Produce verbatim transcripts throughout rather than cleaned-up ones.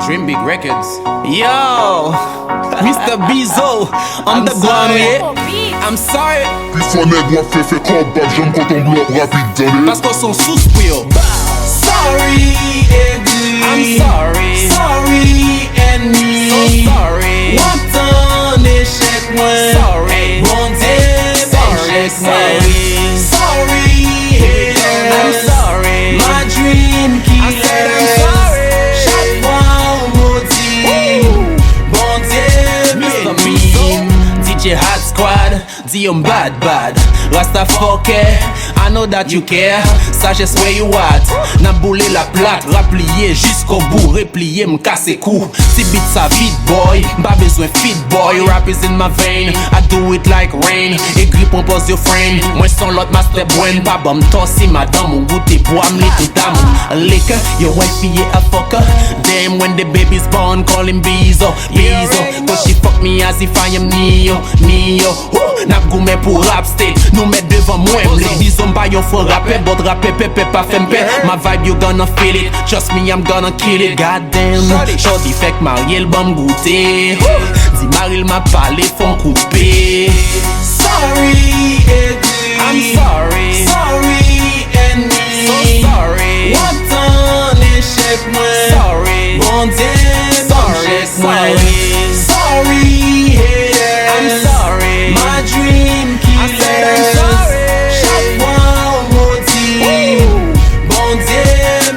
Dream Big Records. Yo, Mister Bizo, on the ground, yeah. I'm sorry. Pifò nèg w ap fè fè kòb p ap janm kontan blow up rapid, tande. Paske w se yon sous pou yo. Sorry, egri. I'm sorry. Sorry, ènmi. So sorry. W ap tann echèk mwen. Sorry. Bondye, sorry, sorry. Sorry, haters. I'm sorry. My dream killers. Chak fwa w modi m, Bondye beni m. D J Hot Squad, di yo m bad bad. Rasta fucker, I know that you care. Sagesse where you at. N ap boule la plat, rap li ye jiskobou, repliye m kase kou. Ti beat sa vit boy, m pa bezwen fit boy. Rap is in my vein, I do it like rain. Egri pran pòz yo friend, mwen se yon lòt master brain. Pa ban m tò si madanm ou goute bwa m li tout damou. Liquor, your wife be a fucker. Damn, when the baby's born, call him Bizo, Bizo. Cause she fuck me as if I am Neo, Neo. Woo! N ap goumen pou rap state, nou mèt devan mwen. M lè Bizo m pa yon fò rapè, but rapè pèpè pa fè m pè. My vibe, you gonna feel it. Trust me, I'm gonna kill it. Goddamn, shorty fèk marye l ban m goute. Woo! Di mari l m ap pale fò m koupe. Sorry, egri. I'm sorry. Sorry, ènmi. So sorry. W ap tann echèk mwen. Sorry. Bondye ban m chèk mwen. Sorry, haters. I'm sorry. My dream killers. Chak fwa w modi m, Bondye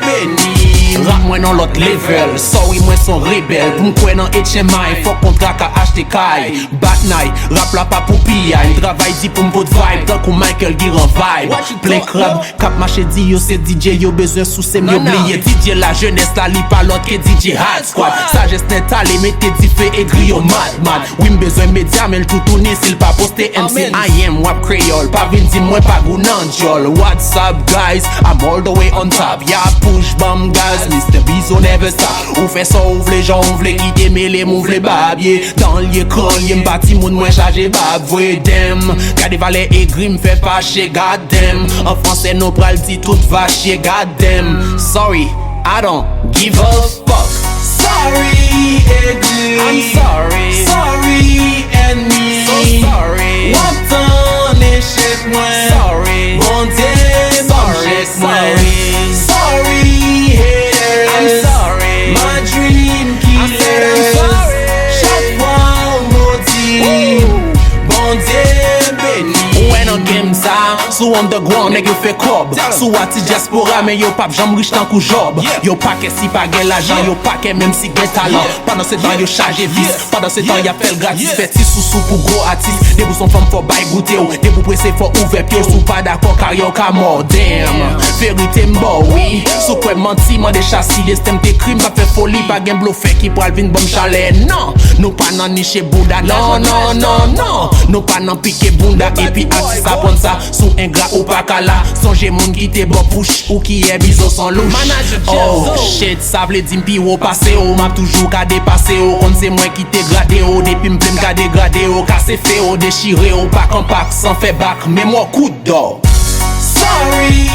beni m. Rap mwen nan lòt level. Sorry, mwen se yon rebèl. Pou m kwè nan H M I, fòk kontra ka achte kay. Bat night, rap la pa pou piyay. M travay di pou m pot vibe, tankou Michael Giran vibe. Plen krab k ap mache di yo se D J, yo bezwen souse m, yo bliye D J lajenès la, li pa lòt ke D J Hot Squad. Sagesse nèt ale, mete dife, egri yo mad mad. Wi, m bezwen medya, men l toutouni si l pa poste. M C I M, w ap kreyòl, pa vin di m mwen pa gou nan djòl. What's up, guys? I'm all the way on top. Ya push ban m gaz, Mister Bizo never stop. Ou fè sa w vle, jan w vle, kite mele m, ou vle babye. Tan l ye, kran l ye, m pa timoun, mwen chaje bab. Voye damn, gade valè egri m fè fache. Goddamn, an fransè nou pral di tout vache. Goddamn, sorry, I don't give a fuck. Sorry, egri. I'm sorry. Sorry, ènmi. So sorry. W ap tann echèk mwen. Sorry. Bondye ban m chèk mwen. Sorry, haters. I'm sorry. My dream killers. Chak fwa w modi m, Bondye beni m. Ou wè nan game sa, sou underground nèg yo fè kòb. Sou atis dyaspora, men yo p ap janm rich tankou Jòb. Yo pa kè si pa gen lajan, yo pa kè menm si gen talan. Pandan se tan yo chaje vis, pandan se tan y ap fè l gratis. Fè ti sousou pou gwo atis. Depi w se yon fanm fò bay goute w. Depi w prese fò ouvè pye w. Si w pa dakò karyè w ka mò. Damn, verite m ba w wi. Si w kwè m manti, mande chasi. Desten m te ekri, m p ap fè foli. Pa gen blofè ki pral vin ban m chalè. Non, nou pa nan niche bouda. Non, non, non, non. Nou pa nan pike bounda. Epi atis aprann sa. Si w engra ou pa ka la. Sonje moun ki te ba w push. Ou ki yè Bizo son louch. Oh shit, sa vle di m pi wo pase w. M ap toujou ka depase w. Konn se mwen ki te grade w. Depi m vle m ka degrade w. Kase fe w, dechire w. Pak an pak, san fè bak. Memwa kout dò. Sorry,